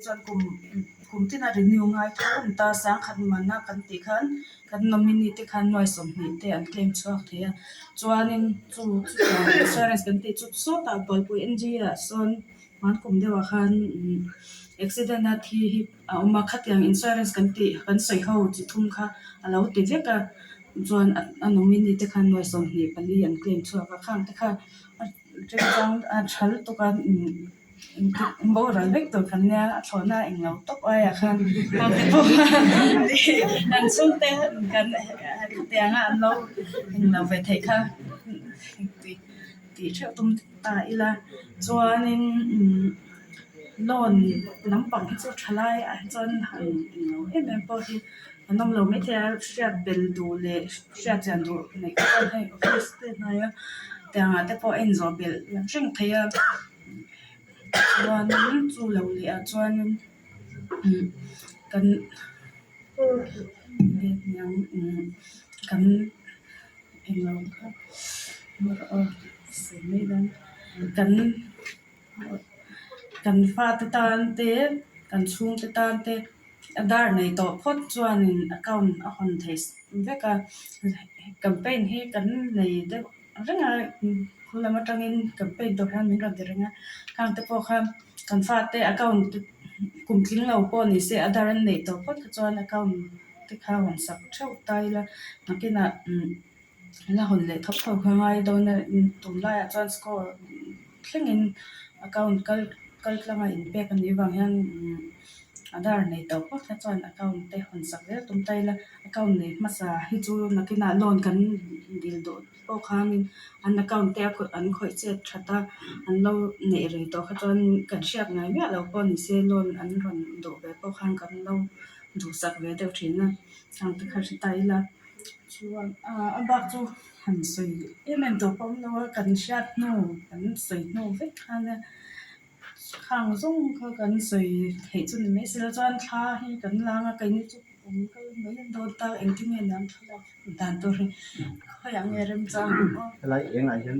Chuan kum kum tina renew ngai tho a ni ta, sangkhat mana kan tih khan kan nominee te khan nuai sawmhnih te an claim chhuak thei a, chuanin chu chutiang insurance kan tih chu sawtah Bualpui N_G ah sawn hman kum deuhah khan umm accident a thi hi a awm a, khatiang insurance kan tih kan sawi ho chi thum kha a lo ti vek a, chuan a nominee te khan nuai 24 an claim chhuak a, khang te kha a changkang a tha lutuk a umm. Boral vek tur kan nia, a thlawhna englo tawp aiah khan naute pawh kan chhungte kan khatianga an lo englo ve theih kha tih tih theuh tum ta ila. Chuanin loan lampang hi chu thalai ah hi chuan han englo em em pawh hi an awm lo maithei a, hriat bel duh leh hriat chian duh neih te chuan hei office te hnaia tiangah te pawh a inzawh belh reng thei a. Chuanin chu lo leh ah chuanin umm kan kan englo kha sawi mai dawn kan kan fate tan te kan chhungte tan te Aadhaar nei tawh phawt chuanin account a hawn thei vek a campaign hi kan nei deuh reng a khu lam atangin campaign tur hian min rawn ti reng a khang te pawh khan kan fate account te kum tling lo pawh ni se Aadhaar an neih tawh phawt kha chuan account te kha hawn sak theuh ta ila nakinah umm la hawn leh thawk thawk kha ngai dawn a tunlaiah chuan score thlengin account kal kal tlanga inpek a nih avang hian umm Aadhaar nei tawh phawt kha chuan account te hawn sak zel tum ta ila account nei hmasa hi chu nakinah loan kan dil duh pawh khanin an account te a an khawih chet that a an lo neih rei tawh kha chuan kan hriat ngai miah loh pawh ni se loan an rawn duh ve pawh khan kan lo duhsak ve deuh thin a chang te kha hre ta ila chuan a bak chu han sawi em em tur pawh awm lo a kan hriat hnu kan sawi hnu vek khan a Khang zawng kha kan sawi theih chu ni mai sela chuan thla hi kan lang a keini chu kum kal mai an dawn ta engtin nge niang thlalak dan tur hi khawiah nge remchang ang aw. Helai engah hian.